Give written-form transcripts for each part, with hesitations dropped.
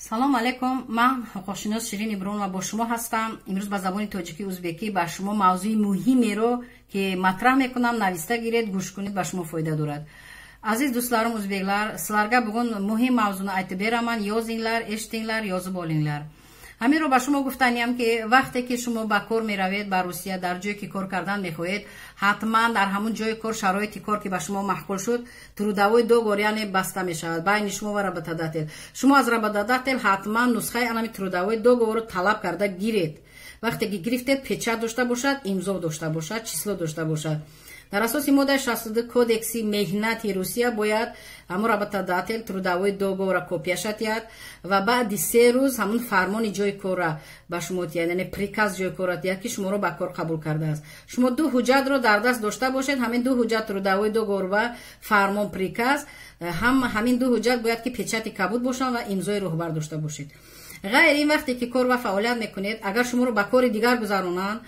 Салом алейкум, ман ҳуқуқшинос Ширин Иброҳимова бо шумо ҳастам. Имрӯз ба забони тоҷикӣ, узбекӣ ба шумо мавзӯи муҳимеро, ки матраҳ мекунам, нависта гиред, гӯш кунед, ба шумо фоида дорад. Aziz do'stlarim o'zbeklar, sizlarga bugun muhim mavzuni aytib beraman. Yozinglar, eshitinglar, yozib olinglar. Ҳаминро ба шумо гуфтаниям, ки вақте ки шумо ба кор меравед ба Русия, дар ҷое ки кор кардан мехоҳед, ҳатман дар ҳамун ҷои кор, шароити кор ки ба шумо маъқул шуд, трудовой договор, яъне баста мешавад байни шумо ва работодатель. Шумо аз работодатель ҳатман нусхаи анами трудовой договорро талаб карда гиред. Вақте ки гирифтед, печать дошта бошад, имзо дошта бошад, число дошта бошад. Дар асоси моддаи 62 Кодекси меҳнати Русия бояд ҳамун работодатель трудовой договорра копияша диҳад ва баъди 3 рӯз ҳамун фармони ҷои корра ба шумо диҳад, яъне приказ ҷои корра диҳад, ки шуморо ба кор қабул кардааст. Шумо ду ҳуҷҷатро дар даст дошта бошед. Ҳамин ду ҳуҷҷат, трудовой договор ва фармон, приказ, ҳам ҳамин ду ҳуҷҷат бояд ки печати кабуд бошанд ва имзои роҳбар дошта бошед. Ғайр ин, вақте ки кор ва фаъолият мекунед, агар шуморо ба кори дигар гузаронанд,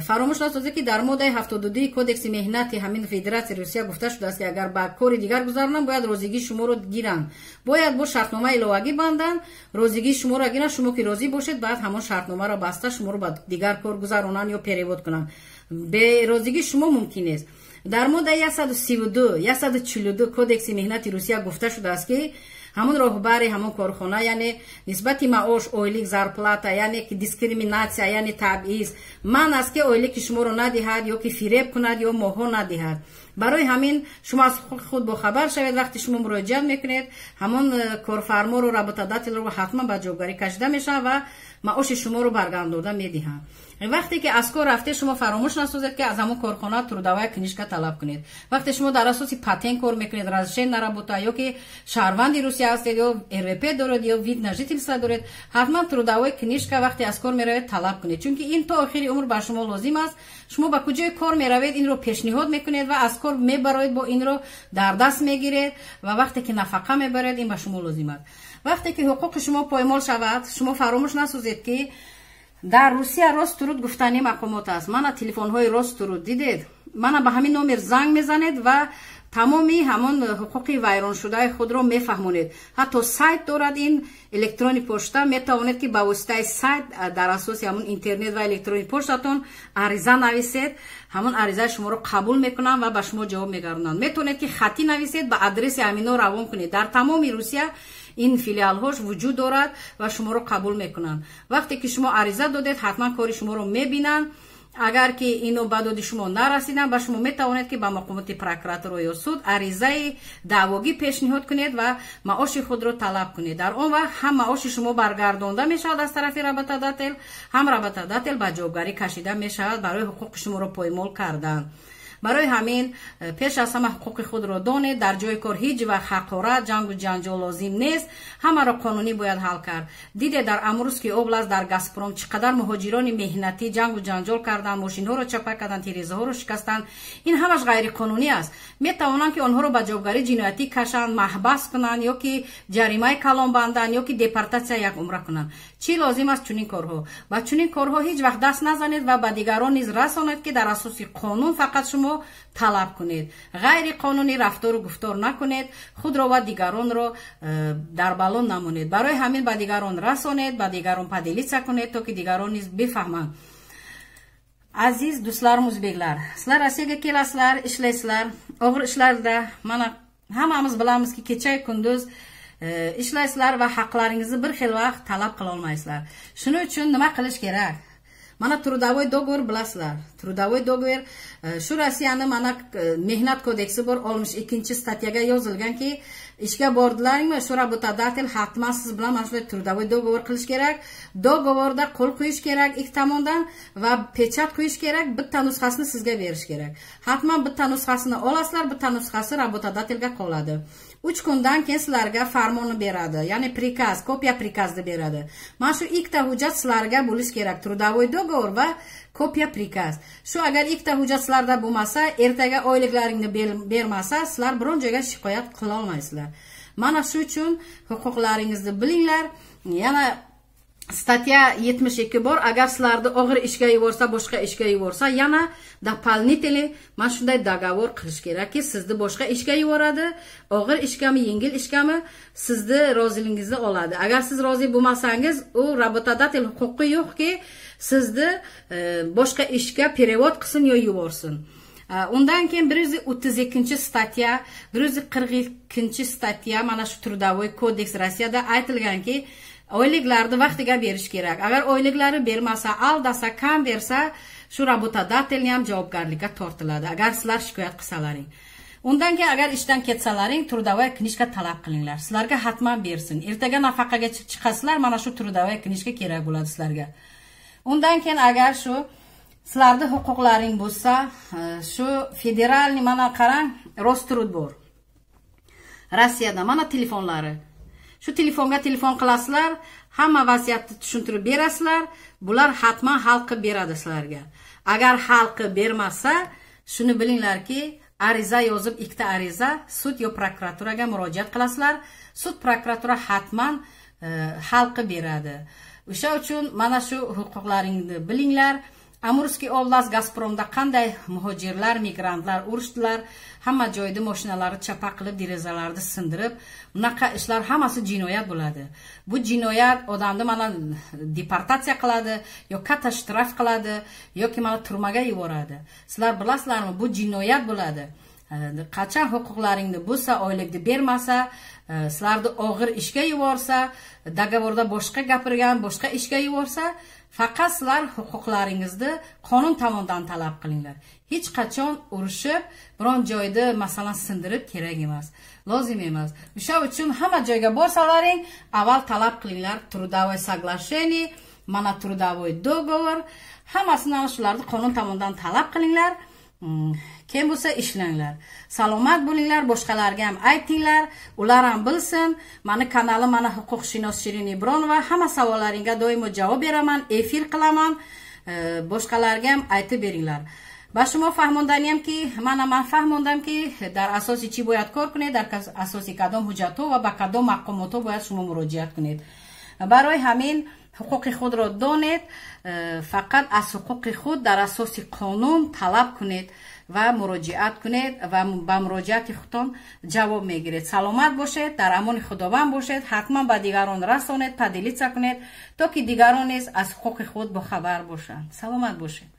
фаромӯш насозед, ки дар моддаи 72-и Кодекси меҳнати ҳамин Федератсияи Русия гуфта шудааст, ки агар ба кори дигар гузаронанд, бояд розигии шуморо гиранд, бояд бо шартномаи иловагӣ банданд, розигии шуморо гиранд. Шумо ки розӣ бошед, баъд ҳамон шартномаро баста, шуморо ба дигар кор гузаронанд ё перевод кунанд. Бе розигии шумо мумкин нест. Дар моддаи 132, 142 Кодекси меҳнати Русия гуфта шудааст, ки ҳамон роҳбари ҳамон корхона, яъне нисбати маош, ойлик, зарплата, яъне ки дискриминатсия, яъне табъиз ман аст, ки ойлики шуморо надиҳад ё ки фиреб кунад ё моҳҳо надиҳад. Барои ҳамин шумо аз ҳуқуқи худ бохабар шавед. Вақте шумо муроҷиат мекунед, ҳамон корфарморо, работодателро ҳатман ба ҷавобгарӣ кашида мешавад ва маоши шуморо баргардонда медиҳанд. Вақте ки аз кор рафте, шумо фаромӯш насозед, ки аз ҳамон корхона трудовая книжка талаб кунед. Вақте шумо дар асоси патент кор мекунед, разрешение на работа, ё ки шаҳрванди Русия ҳастед, ё РВП доред, ё вид на жительство доред, ҳатман трудовой книжка вақте аз кор меравед, талаб кунед, чунки ин то охири умр ба шумо лозим аст. Шумо ба куҷои кор меравед, инро пешниҳод мекунед ва аз кор мебароед, бо инро дар даст мегиред ва вақте ки нафақа мебаред, ин ба шумо лозим аст. Вақте ки ҳуқуқи шумо поймол шавад, шумо фаромӯш насозед, ки дар Русия Роструд гуфтани мақомот аст. Мана телефонҳои Роструд дидед, мана ба ҳамин номер занг мезанед ва тамоми ҳамон ҳуқуқи вайроншудаи худро мефаҳмонед. Ҳатто сайт дорад ин, электронный почта, метавонед, ки ба воситаи сайт, дар асоси ҳамон интернет ва электронный почтатон ариза нависед. Ҳамон аризаи шуморо қабул мекунанд ва ба шумо ҷавоб мегардонанд. Метавонед, ки хатӣ нависед, ба адреси ҳамино равон кунед. Дар тамоми Русия ин филиалҳош вуҷуд дорад ва шуморо қабул мекунанд. Вақте ки шумо ариза додед, ҳатман кори шуморо мебинанд. Агар ки ино ба доди шумо нарасиданд, ба шумо метавонед, ки ба мақомоти прокуратура ё суд аризаи даъвогӣ пешниҳод кунед ва маоши худро талаб кунед. Дар он вақт ҳам маоши шумо баргардонда мешавад аз тарафи работодатель, ҳам работодатель ба ҷавобгарӣ кашида мешавад барои ҳуқуқи шуморо поймол кардан. Барои ҳамин пеш аз ҳама ҳуқуқи худро донед. Дар ҷои кор ҳеҷ вақт ҳақорат, ҷангу ҷанҷол лозим нест, ҳамаро қонунӣ бояд ҳал кард. Диде, дар Амурский область, дар Газпром чӣ қадар муҳоҷирони меҳнатӣ ҷангу ҷанҷол карданд, мошинҳоро чапа карданд, тирезаҳоро шикастанд. Ин ҳамаш ғайриқонунӣ аст. Метавонанд, ки онҳоро ба ҷавобгарии ҷиноятӣ кашанд, маҳбас кунанд ё ки ҷаримаи калон банданд, ё ки депортатсия як умра кунанд. Чӣ лозим аст чунин корҳо? Ба чунин корҳо ҳеҷ вақт даст назанед ва ба дигарон низ расонед, ки дар асоси қонун фақат шумо талаб кунед, ғайриқонунӣ рафтору гуфтор накунед, худро ва дигаронро дар бало намонед. Барои ҳамин ба дигарон расонед, ба дигарон поделиться кунед, то ки дигарон низ бифаҳманд. Aziz do'stlarim o'zbeklar, sizlar Rossiyaga kelasizlar, ishlaysizlar og'ir ishlarda. Mana, hammamiz bilamizki, kecha kunduz ishlaysizlar va haqlaringizni bir xil vaqt talab qila olmaysizlar. Shuning uchun nima qilish kerak? Mana, трудовой договор bilasizlar. Трудовой договор shu Rossiyani, mana, mehnat kodeksi bor, 62 статья ga yozilganki, ishga bordilaringmi, shu работодатель hatman siz bilan mana shunday трудовой договор qilish kerak. Договор da qo'l qo'yish kerak ikki tomondan va печать qo'yish kerak, bitta nusxasini sizga berish kerak. Hatman bitta nusxasini olasizlar, bitta nusxasi работодатель ga qoladi. 3 kundan keyin sizlarga farmonni beradi, ya'ni приказ, копия приказ ni beradi. Mana shu ikkita hujjat sizlarga bo'lishi kerak: трудовой договор va копия приказ. Shu agar ikkita hujjat sizlarda bo'lmasa, ertaga oyliklaringni bermasa, sizlar biron joyga shikoyat qila olmaysizlar. Mana shu uchun huquqlaringizni bilinglar. Yana Статья 72 bor. Agar sizlarni og'ir ishga yuborsa, boshqa ishga yuborsa, yana дополнительный mana shunday договор qilish kerakki, sizni boshqa ishga yuboradi, og'ir ishgami, yengil ishgami, sizni roziligingizni oladi. Agar siz rozi bo'lmasangiz, u работодатель huquqi yo'qki, sizni boshqa ishga перевод qilsin yo yuborsin. Undan keyin 132-статья, 142-статья mana shu Трудовой кодекс Rossiyada aytilganki, oyliklarni vaqtiga berish kerak. Agar oyliklari bermasa, aldasa, kam bersa, shu работодатель ni ham javobgarlikka tortiladi, agar sizlar shikoyat qilsalaring. Undan keyin agar ishdan ketsalaring, трудовая книжка talab qilinglar, sizlarga hatman bersin. Ertaga nafaqaga chiqasizlar, mana shu трудовая книжка kerak bo'ladi sizlarga. Undan keyin agar shu sizlarni huquqlaring bo'lsa, shu федеральный, mana qarang, Роструд bor Rossiyada, mana telefonlari. Shu telefonga telefon qilasizlar, hamma vaziyatni tushuntirib berasizlar, bular hatman hal qilib beradi sizlarga. Agar hal qilib bermasa, shuni bilinglarki, ariza yozib, ikkita ariza sud yo prokuraturaga murojaat qilasizlar. Sud, prokuratura hatman hal qilib beradi. O'sha uchun mana shu huquqlaringni bilinglar. Амурский область Gazpromda qanday muhojirlar, migrantlar urushdilar, hamma joyda mashinalarni chapa qilib, derazalarni sindirib, bunaqa ishlar hammasi jinoyat bo'ladi. Bu jinoyat odamni mana deportatsiya qiladi, yo katta shtraf qiladi, yoki mana turmaga yuboradi. Sizlar bilasizlarmi, bu jinoyat bo'ladi. Qachon huquqlaringni bo'lsa, oylikni bermasa, sizlarni og'ir ishga yuborsa, договор da boshqa gapirgan, boshqa ishga yuborsa, faqat sizlar huquqlaringizni qonun tomonidan talab qilinglar. Hech qachon urushib, biron joyda masalan sindirib kerak emas, lozim emas. O'sha uchun hamma joyga borsalaring, avval talab qilinglar трудовой соглашение, mana трудовой договор, hammasini ana shularni qonun tomonidan talab qilinglar. Keyin bo'lsa ishlanglar. Salomat bo'linglar, boshqalarga ham aytinglar, ular ham bilsin. Mani kanalim mana huquqshunos Shirin Ibronova, hamma savollaringga doimo javob beraman, efir qilaman. Boshqalarga ham aytib beringlar. Ба шумо фаҳмонданиям, ки мана ман фаҳмондам, ки дар асоси чӣ бояд кор кунед, дар асоси кадом ҳуҷҷатҳо ва ба кадом мақомотҳо бояд шумо муроҷиат кунед. Барои ҳамин ҳуқуқи худро донед, фақат аз ҳуқуқи худ дар асоси қонун талаб кунед ва муроҷиат кунед ва ба муроҷиати худтон ҷавоб мегиред. Саломат бошед, дар амони Худованд бошед. Ҳатман ба дигарон расонед, поделиться кунед, то ки дигарон низ аз ҳуқуқи худ бохабар бошанд. Саломат бошед.